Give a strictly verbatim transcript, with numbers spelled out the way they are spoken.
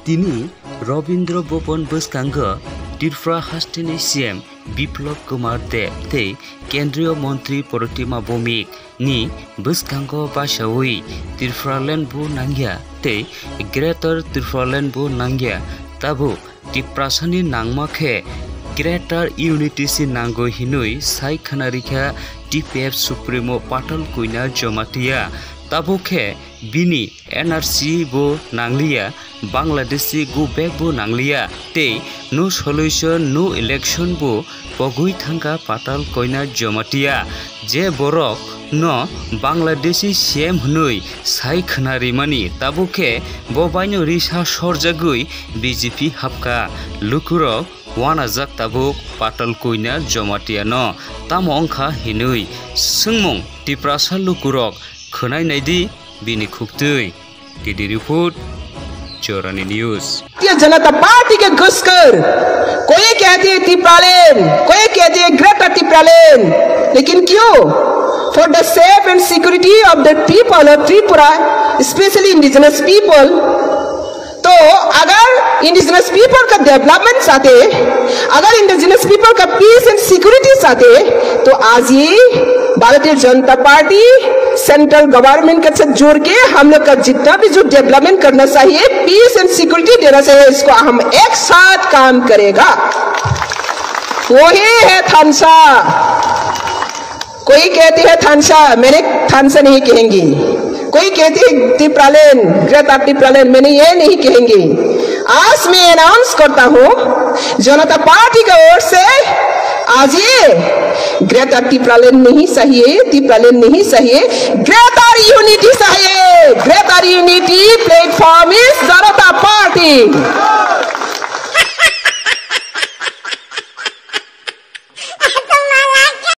Tini Rabindra Bhavan bwskango Tripura hasteni C M Biplab Kumar Deb tei Kendriya Mantri Pratima Bhowmik ni bwskango basaui Tipraland bo nangya tei Greater Tipraland bo nangya, tabuk Tiprasani nangma khe Greater Unity si nango hinui sai khwnarikha T P F Supremo Patal Koina Jamatia. Tabuk khe bini N R C bo nangliya, Bangladeshi go back bo nangliya, tei no solution, no election bo pogwi thangkha Patal Koina Jamatia. Je borok no Bangladeshi C M hwnwi sai khwna rimani, tabuk khe bo baino risa sorjagwi B J P hapkha. Lukurok wanajak tabuk Patal Koina Jamatia no, tamo wngkha hinwi swngmung Tiprasa lukurok khwnai naidi bini khuktwi. T D report, Chorani News. Bharatiya Janata पार्टी के घुसकर कोई कहते हैं तिप्रालैंड, कोई कहते हैं ग्रेटर तिप्रालैंड, लेकिन क्यों? For the safe and security of the people of Tripura, specially indigenous people. तो अगर इंडिजिनस पीपल का डेवलपमेंट चाहते, अगर इंडिजिनस पीपल का पीस एंड सिक्योरिटी चाहते, तो आज ये भारतीय जनता पार्टी सेंट्रल गवर्नमेंट के साथ जुड़ के हम लोग का जितना भी जो डेवलपमेंट करना चाहिए, पीस एंड सिक्योरिटी देना चाहिए, इसको हम एक साथ काम करेगा। वही है थानसा। कोई कहते हैं थानसा, मैंने थानसा नहीं कहेंगे। कोई कहते हैं तिप्रालैंड, ग्रेटर तिप्रालैंड, मैंने ये नहीं कहेंगे। आज मैं अनाउंस करता हूँ, जनता पार्टी की ओर से आज ये ग्रेटर तिप्रालैंड नहीं चाहिए, तिप्रालैंड नहीं चाहिए, ग्रेटर यूनिटी चाहिए। Greater Unity platform is Janata पार्टी।